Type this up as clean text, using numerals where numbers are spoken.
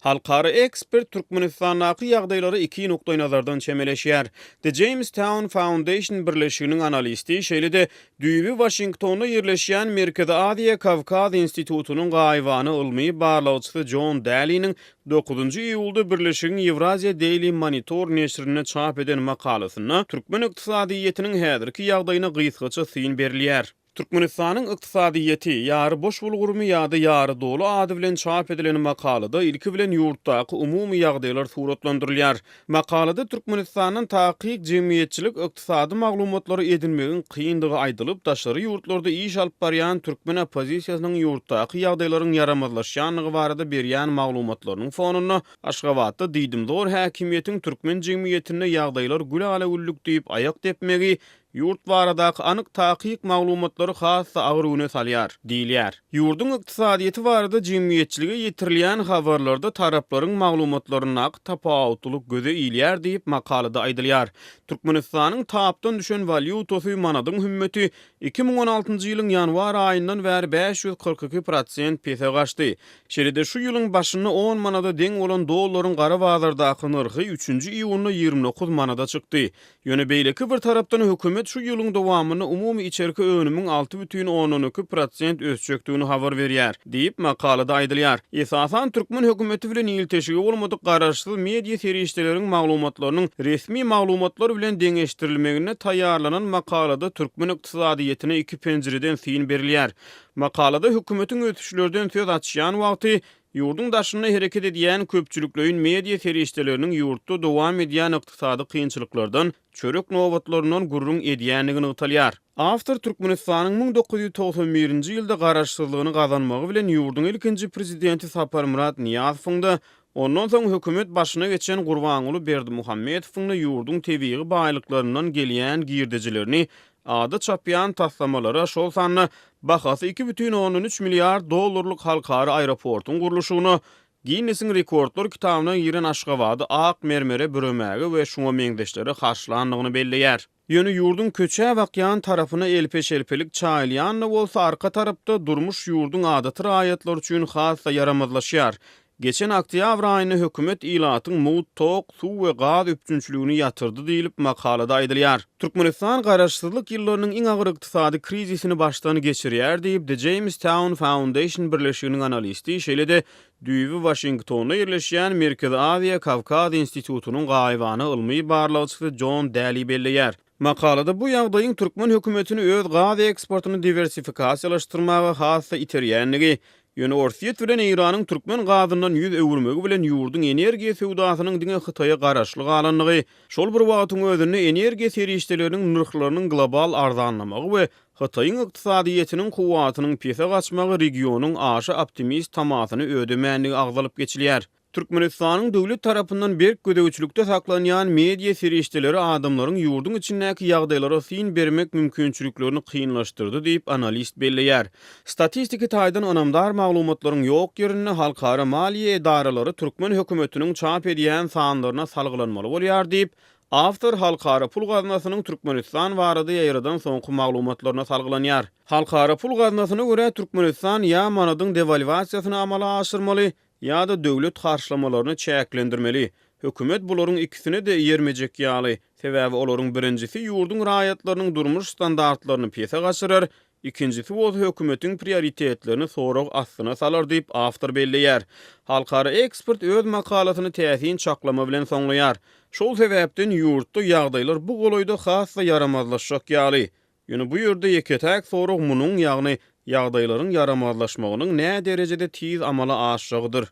Halkara ekspert Türkmenistandaky ýagdaýlara iki nukdaýnazardan çemeleşýär. The Jamestown Foundation birleşiginiň analisti, şeýle-de düýbi Waşingtonda ýerleşýän Merkezi Aziýa-Kawkaz institutynyň gaýybana ylmy barlagçysy Jon Daliniň dokuzynjy iýulda birleşigiň Ýewraziýa Daily Monitor neşirinde çap eden makalasynda türkmen ykdysadyýetiniň häzirki ýagdaýyna gysgaça syn berilýär. Türkmenistanyň ykdysadyýeti, ýary boş bulgurmy ýa-da ýary doly ady bilen çap edilen makalada ilki bilen ýurtdaky umumy ýagdaýlar suratlandyrylýar. Makalada Türkmenistandan takyk jemgyýetçilik-ykdysady maglumatlary edinmegiň kyndygy aýdylyp, daşary ýurtlarda iş alyp barýan türkmen oppozisiýasynyň ýurtdaky ýagdaýlaryň ýaramazlaşýandygy barada berýän maglumatlarynyň fonunda Aşgabatda diýdimzor häkimiýetiň türkmen jemgyýetinde ýagdaýlar gülala-güllük diýip aýak depmegi Ýurt baradaky anyk takyk maglumatlary has-da agyr güne salýar, diýilýär. Ýurduň ykdysadyýeti barada jemgyýetçilige ýetirilýän habarlarda taraplaryň maglumatlaryndaky tapawutlylyk göze ilýär diýip, makalada aýdylýar. Türkmenistanyň tapdan düşen walýutasy manadyň hümmeti 2016-njy ýylyň ýanwar aýyndan bäri 542 prosent pese gaçdy. Şeýle-de şu ýylyň başynda on manada deň bolan dollaryň gara bazardaky nyrhy üçünji iýunda 29 manada çykdy. Ýöne beýleki bir tarapdan hökümet şu ýylyň dowamynda umumy içerki önümiň 6,2 prosent ösjekdigini habar berýär, diýip, makalada aýdylýar. Esasan, türkmen hökümeti bilen ilteşigi bolmadyk garaşsyz media serişdeleriň maglumatlarynyň resmi maglumatlar bilen deňeşdirilmeginde taýýarlanan makalada türkmen ykdysadyýetine iki penjireden syn berilýär. Makalada hökümetiň ösüşlerden söz açýan wagty Ýurduň daşynda hereket edýän köpçülikleýin media serişdeleriniň ýurtda dowam edýän ykdysady kynçylyklardan, çörek nobatlaryndan gürrüň edýändigi nygtalýar. Awtor Türkmenistanyň 1991-nji ýylda garaşsyzlygyny gazanmagy bilen ýurduň ilkinji prezidenti Saparmyrat Nyýazowyň-da, ondan soň hökümet başyna geçen Gurbanguly Berdimuhamedowyň-da ýurduň tebigy baýlyklaryndan gelýän girdejilerini Ada çapýan taslamalara, şol sanda bahasy 2,3 milliard dollarlyk halkara aeroportuň gurluşygyna, Ginnesiň rekordlar kitabyna giren Aşgabady ak mermere büremäge we şuňa meňzeşlere harçlandygyny belleýär. Ýöne ýurduň köçä bakýan tarapyna elpe-şelpelik çaýylýan-da bolsa, arka tarapda durmuş ýurduň adaty raýatlary üçin has-da ýaramazlaşýar. Geçen oktýabr aýynda hökümet ilatyň mugt tok, suw we gaz üpjünçiligini ýatyrdy diýlip, makalada aýdylýar. Türkmenistan garaşsyzlyk ýyllarynyň iň agyr ykdysady krizisini başdan geçirýär diýip, The Jamestown Foundation birleşiginiň analisti, şeýle-de düýbi Waşingtonda ýerleşýän Merkezi Aziýa-Kawkaz institutynyň gaýybana ylmy barlagçysy Jon Däli belleýär. Makalada bu ýagdaýyň türkmen hökümetini öz gaz eksportyny diwersifikasiýalaşdyrmaga has-da iterýändigi, ýöne Orsýet bilen Eýranyň türkmen gazyndan ýüz öwürmegi bilen ýurduň energiýa söwdasynyň diňe Hytaýa garaşly galandygy, şol bir wagtyň özünde energiýa serişdeleriniň nyrhlarynyň global arzanlamagy we Hytaýyň ykdysadyýetiniň kuwwatynyň pese gaçmagy regionyň aşa optimist tamasyny ödemändigi agzalyp geçilýär. Türkmenistanyň döwlet tarapyndan berk gözegçilikde saklanýan media serişdeleri adamlaryň ýurduň içindäki ýagdaýlara syn bermek mümkinçiliklerini kynlaşdyrdy diýip, analist belleýär. Statistiki taýdan ynamdar maglumatlaryň ýok ýerinde halkara maliýe edaralary türkmen hökümetiniň çap edýän sanlaryna salgylanmaly bolýar diýip, awtor Halkara pul gaznasynyň Türkmenistan barada ýaýradan soňky maglumatlaryna salgylanýar. Halkara pul gaznasyna görä, Türkmenistan ýa manadyň dewalwasiýasyny amala aşyrmaly, Ýa-da döwlet harçlamalaryny çäklendirmeli. Hökümet bularyň ikisine-de eýermejek ýaly, sebäbi olaryň birinjisi ýurduň raýatlarynyň durmuş standartlaryny pese gaçyrar, ikinjisi bolsa hökümetiň prioritetlerini sorag astyna salar diýip, awtor belleýär. Halkara ekspert öz makalasyny täsin çaklama bilen soňlaýar. Şol sebäpden ýurtda ýagdaýlar bu golaýda has-da ýaramazlaşjak ýaly. Ýöne bu ýerde ýeke-täk sorag munuň, ýagny ýagdaýlaryň ýaramazlaşmagynyň näderejede tiz amala aşjagydyr.